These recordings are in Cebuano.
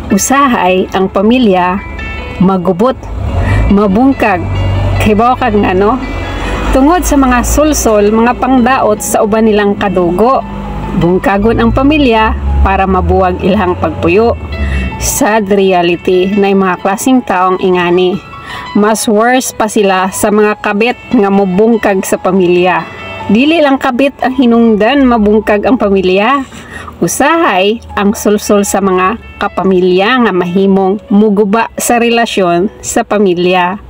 Usahay ang pamilya magubot, mabungkag. Kay kag ngano? Tungod sa mga sulsol, mga pangdaot sa uban nilang kadugo. Bungkagon ang pamilya para mabuwag ilang pagpuyo. Sad reality na mga klaseng taong ingani. Mas worse pa sila sa mga kabit nga mobungkag sa pamilya. Dili lang kabit ang hinungdan mabungkag ang pamilya. Usahay ang sulsol sa mga kapamilya nga mahimong muguba sa relasyon sa pamilya.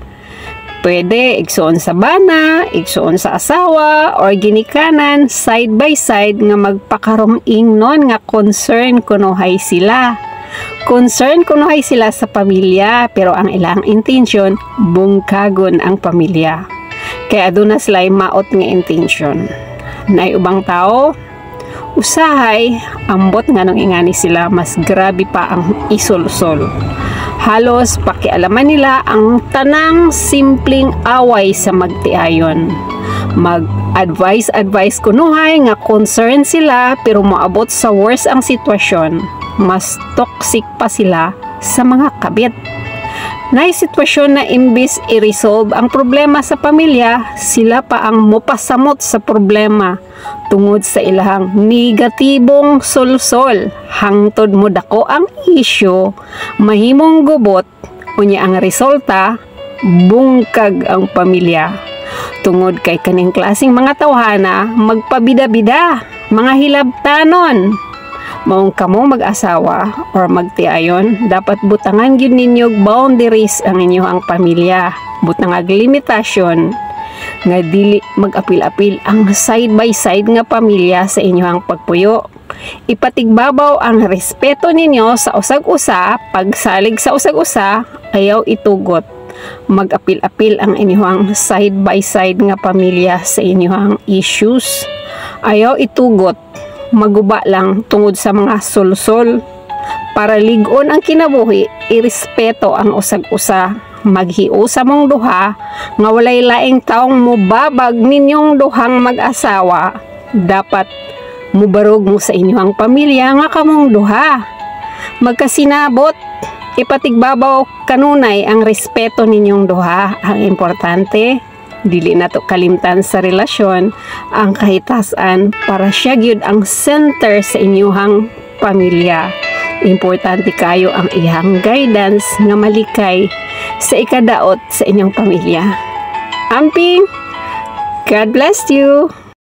Pwede igsuon sa bana, igsuon sa asawa, or ginikanan side by side nga magpakarong ingnon nga concern kunohay sila. Concern kunohay sila sa pamilya, pero ang ilang intention, bungkagon ang pamilya. Kaya aduna sila maot nga intention. Naay ubang tao, usahay, ambot nga nung ingani sila, mas grabe pa ang isulsol. Halos pakialaman nila ang tanang simpleng away sa magtiayon. Mag-advise advise kunuhay nga concern sila, pero moabot sa worse ang sitwasyon. Mas toxic pa sila sa mga kabit. Nay sitwasyon na imbis i-resolve ang problema sa pamilya, sila pa ang mopasamot sa problema tungod sa ilahang negatibong sulsol. Hangtod mo dako ang issue, mahimong gubot, unya ang resulta, bungkag ang pamilya. Tungod kay kaning klaseng mga tawhana, magpabida-bida, mga hilabtanon. Maong kamo mag-asawa or magtiayon, dapat butangan gyud ninyo boundaries ang inyong pamilya. Butangag limitasyon nga dili mag-apil-apil ang side by side nga pamilya sa inyong pagpuyo. Ipatigbabaw ang respeto ninyo sa usag-usa, pagsalig sa usag-usa, ayaw itugot mag-apil-apil ang inyong side by side nga pamilya sa inyong issues. Ayaw itugot maguba lang tungod sa mga sulsol. Para lig-on ang kinabuhi, irespeto ang usag-usa. Maghiusa mong duha nga walay laing taong mubabag ninyong duhang mag-asawa. Dapat mubarog mo sa inyong pamilya nga kamong duha. Magkasinabot, ipatigbabaw kanunay ang respeto ninyong duha. Ang importante, dili nato kalimtan sa relasyon ang kahitasan para siya gyud ang center sa inyong pamilya. Importante kayo ang iyang guidance nga malikay sa ikadaot sa inyong pamilya. Amping! God bless you!